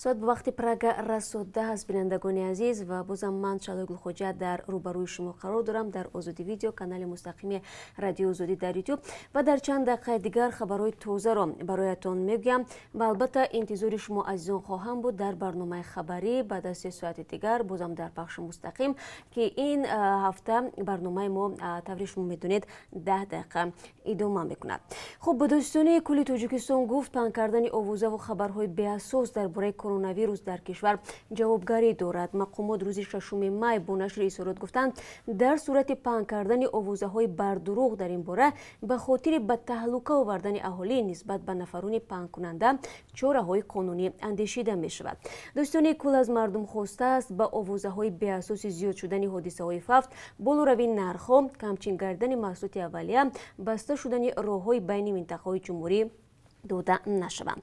Соат ба вақти Прага расо 10 аст, бинандагони азиз, ва бозам ман, Шалои Гулхоҷа, дар рӯбарӯи шумо қарор дорам дар Озодӣ Видео, канали мустақими Радиои Озодӣ дар Ютуб, ва дар чанд дақиқаи дигар хабарҳои тозаро бароятон мегӯям ва албатта интизори шумо, азизон, хоҳам буд дар барномаи хабарӣ баъд аз 3 соати дигар, бозам дар пахши мустақим, ки ин ҳафта барномаи мо, тавре шумо медонед, 10 дақиқа идома мекунад. Хуб, Додситонии кулли Тоҷикистон гуфт, паҳн кардани овозаву хабарҳои беасос дар бораи коронавирус дар кишвар ҷавобгарӣ дорад. Мақомот рӯзи 6 май бо нашри изҳорот гуфтанд, дар сурати паҳн кардани овозаҳои бардурӯғ дар ин бора ба хотири ба таҳлука овардани аҳолӣ, нисбат ба нафарони паҳнкунанда чораҳои қонунӣ андешида мешавад. Додситонии кул аз мардум хостааст, ба овозаҳои беасоси зиёд шудани ҳодисаҳои фавт, болоравии нархҳо, камчин гардидани маҳсулоти аввалия, баста шудани роҳҳои байни минтақаҳои ҷумҳурӣ дода нашаванд.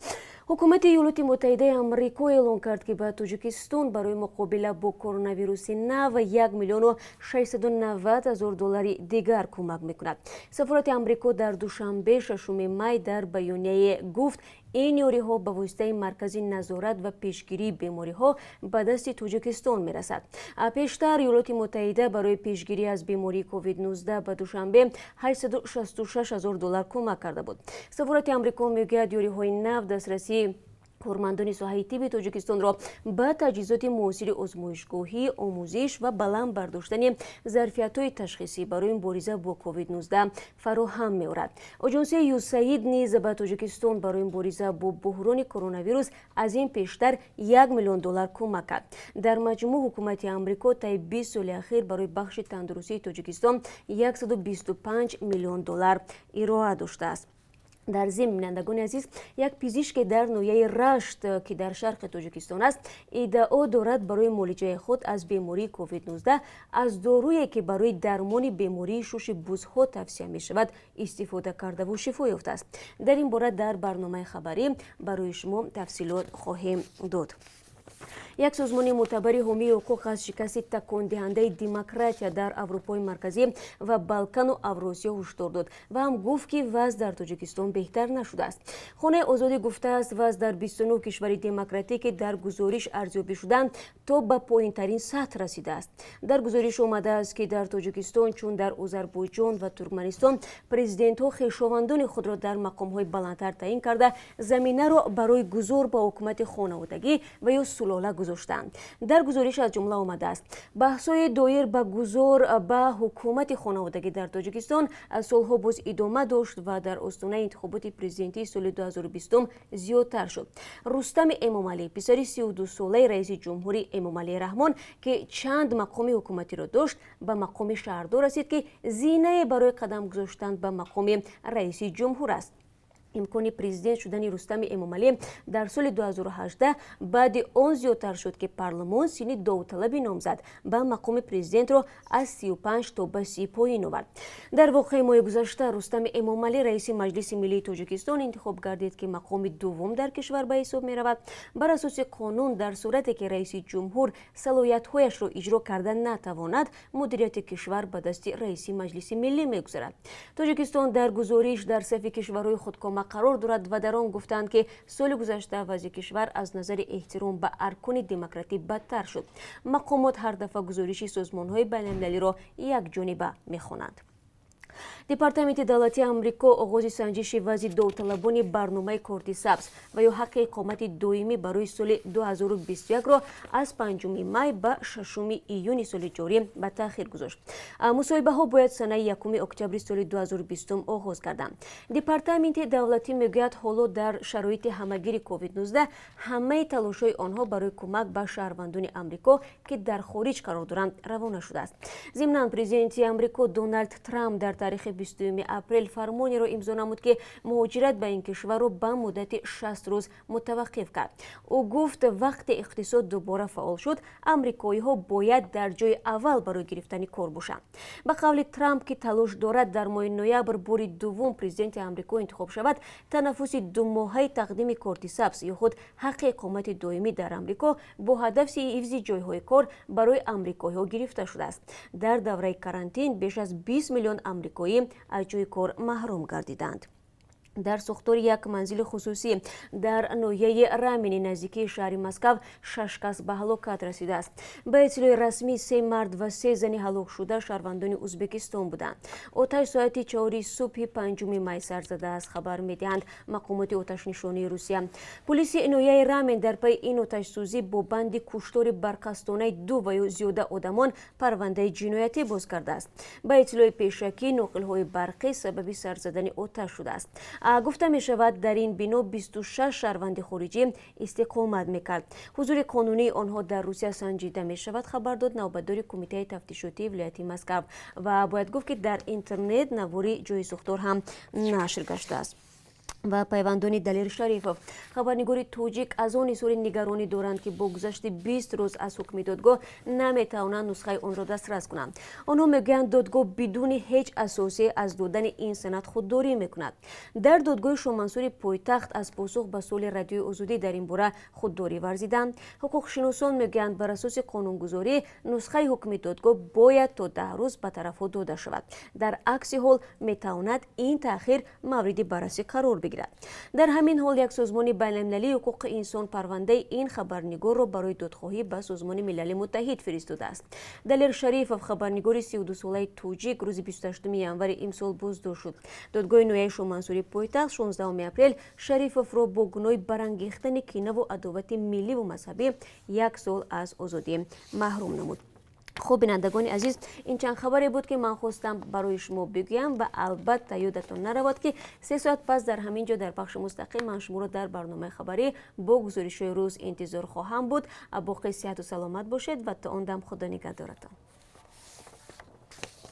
Ҳукумати Иёлоти Муттаҳидаи Амрико эълон кард, ки ба Тоҷикистон барои муқобила бо коронавируси нав 1 690 000 доллари дигар кӯмак мекунад. Сафорати Амрико дар Душанбе 6 май дар баёнияе гуфт, ин ёриҳо ба воситаи Маркази назорат ва пешгирии бемориҳо ба дасти Тоҷикистон мерасад. Пештар Иёлоти Муттаҳида барои пешгирӣ аз бемории COVID-19 ба Душанбе 866 ҳазор доллар кӯмак карда буд. Сафорати Амрико мегӯяд, ёриҳои нав дастрасии кормандони соҳаи тибби Тоҷикистонро ба таҷҳизоти муосири озмоишгоҳӣ, омӯзиш ва баланд бардоштани зарфиятҳои ташхисӣ барои мубориза бо COVID-19 фароҳам меорад. Оҷонсии ЮСАИД низ ба Тоҷикистон барои мубориза бо буҳрони коронавирус аз ин пештар 1 миллион доллар кӯмак кард. Дар маҷмӯъ ҳукумати Амрико таи 20 соли ахир барои бахши тандурустии Тоҷикистон 125 миллион доллар ироа доштааст. Дар зимн, бинандагони азиз, як пизишке дар ноҳияи Рашт, ки дар шарқи Тоҷикистон аст, иддао дорад, барои муолиҷаи худ аз бемории COVID-19 аз доруе, ки барои дармони бемории шуши бузҳо тавсия мешавад, истифода кардаву шифо ёфтааст. Дар ин бора дар барномаи хабарӣ барои шумо тафсилот хоҳем дод. Як созмони мӯътабари ҳомии ҳуқуқ аз шикасти такондиҳандаи демократия дар Аврупои Марказӣ ва Балкану Авросиё ҳушдор дод ва ҳам гуфт, ки вазъ дар Тоҷикистон беҳтар нашудааст. Хонаи Озодӣ гуфтааст, вазъ дар 29 кишвари демократӣ, ки дар гузориш арзёбӣ шуданд, то ба поинтарин сатҳ расидааст. Дар гузориш омадааст, ки дар Тоҷикистон, чун дар Озарбойҷон ва Туркманистон, президентҳо хешовандони худро дар мақомҳои баландтар таъин карда, заминаро барои гузор ба ҳукумати хонаводагӣ ва ё сулола гузоштаанд. Дар гузориш аз ҷумла омадааст, баҳсҳои доир ба гузор ба ҳукумати хонаводагӣ дар Тоҷикистон аз солҳо боз идома дошт ва дар остонаи интихоботи президентии соли 2020 зиёдтар шуд. Рустами Эмомалӣ, писари 32-солаи раиси ҷумҳури Эмомалӣ Раҳмон, ки чанд мақоми ҳукуматиро дошт, ба мақоми шаҳрдор расид, ки зинае барои қадам гузоштан ба мақоми раиси ҷумҳур аст. Имкони президент шудани Рустами Эмомалӣ дар соли 2018 баъди он зиёдтар шуд, ки парлумон синни довталаби номзад ба мақоми президентро аз 35 то ба 30 поин овард. Дар воқеъ, моҳи гузашта Рустами Эмомалӣ раиси Маҷлиси миллии Тоҷикистон интихоб гардид, ки мақоми дуввум дар кишвар ба ҳисоб меравад. Бар асоси қонун, дар сурате ки раиси ҷумҳур салоҳиятҳояшро иҷро карда натавонад, мудирияти кишвар ба дасти раиси Маҷлиси миллӣ мегузарад. Тоҷикистон дар гузориш дар сафи кишварҳои худкома қарор дорад ва дар он гуфтанд, ки соли гузашта вазъи кишвар аз назари эҳтиром ба аркони демократӣ бадтар шуд. Мақомот ҳар дафъа гузориши созмонҳои байналмилалиро якҷониба мехонанд. Департаменти давлатии Амрико оғози санҷиши вазъи довталабони барномаи корти сабз ва ё ҳаққи иқомати доимӣ барои соли 2021-ро аз 5 май ба 6 июни соли ҷорӣ ба таъхир гузошт. Мусоҳибаҳо бояд санаи 1 октябри соли 2020 оғоз гарданд. Департаменти давлатӣ мегӯяд, ҳоло дар шароити ҳамагири COVID-19 ҳамаи талошҳои онҳо барои кӯмак ба шаҳрвандони Амрико, ки дар хориҷ қарор доранд, равона шудааст. Зимнан, президенти Амрико Доналд Трамп дар таърихи 20 апрел фармонеро имзо намуд, ки муҳоҷират ба ин кишварро ба муддати 60 рӯз мутаваққиф кард. Ӯ гуфт, вақте иқтисод дубора фаъол шуд, амрикоиҳо бояд дар ҷои аввал барои гирифтани кор бошанд. Ба қавли Трамп, ки талош дорад дар моҳи ноябр бори дуввум президенти Амрико интихоб шавад, танаффуси думоҳаи тақдими корти сабз ё худ ҳаққи иқомати доимӣ дар Амрико бо ҳадафи ҳифзи ҷойҳои кор барои амрикоиҳо гирифта шудааст. Дар давраи карантин беш аз 20 миллион амрикоӣ аз ҷои кор маҳрум гардиданд. Дар сӯхтори як манзили хусусӣ дар ноҳияи Рамени наздикии шаҳри Москав шаш кас ба ҳалокат расидааст. Ба иттилои расмӣ, се мард ва се зани ҳалокшуда шаҳрвандони Ӯзбекистон буданд. Оташ соати 4 субҳи 5 май сар задааст, хабар медиҳанд мақомоти оташнишонии Русия. Пулиси ноҳияи Рамен дар пайи ин оташсӯзӣ бо банди куштори барқасдонаи ду ва ё зиёда одамон парвандаи ҷиноятӣ боз кардааст. Ба иттилои пешакӣ, ноқилҳои барқӣ сабаби сар задани оташ шудааст. Гуфта мешавад, дар ин бино 26 шаҳрванди хориҷӣ истиқомат мекард. Ҳузури қонунии онҳо дар Русия санҷида мешавад, хабар дод навбатдори Кумитаи тафтишотии вилояти Москав. Ва бояд гуфт, ки дар интернет навори ҷои сӯхтор ҳам нашр гаштааст. Ва пайвандони Далер Шарифов, хабарнигори тоҷик, аз он изҳори нигаронӣ доранд, ки бо гузашти 20 рӯз аз ҳукми додгоҳ наметавонанд нусхаи онро дастрас кунанд. Онҳо мегӯянд, додгоҳ бидуни ҳеҷ асосе аз додани ин санад худдорӣ мекунад. Дар додгоҳи Шомансури пойтахт аз посух ба суоли Радиои Озодӣ дар ин бора худдорӣ варзиданд. Ҳуқуқшиносон мегӯянд, бар асоси қонунгузорӣ нусхаи ҳукми додгоҳ бояд то 10 рӯз ба тарафҳо дода шавад. Дар акси ҳол метавонад ин таъхир мавриди баррасӣ қарор бигирад. Дар ҳамин ҳол, як созмони байналмилалии ҳуқуқи инсон парвандаи ин хабарнигорро барои додхоҳӣ ба Созмони Милали Муттаҳид фиристодааст. Далер Шарифов, хабарнигори 32-солаи тоҷик, рӯзи 28 январи имсол боздошт шуд. Додгоҳи ноҳияи Шомансури пойтахт 16 апрел Шарифовро бо гуноҳи барангехтани кинаву адовати милливу мазҳабӣ як сол аз озодӣ маҳрум намуд. Хуб, бинандагони азиз, ин чанд хабаре буд, ки ман хостам барои шумо бигӯям. Ва албатта, ёдатон наравад, ки 3 соат пас дар ҳамин ҷо дар пахши мустақим ман шуморо дар барномаи хабарӣ бо гузоришҳои рӯз интизор хоҳам буд. Боқӣ сиҳату саломат бошед ва то он дам Худо нигаҳдоратон.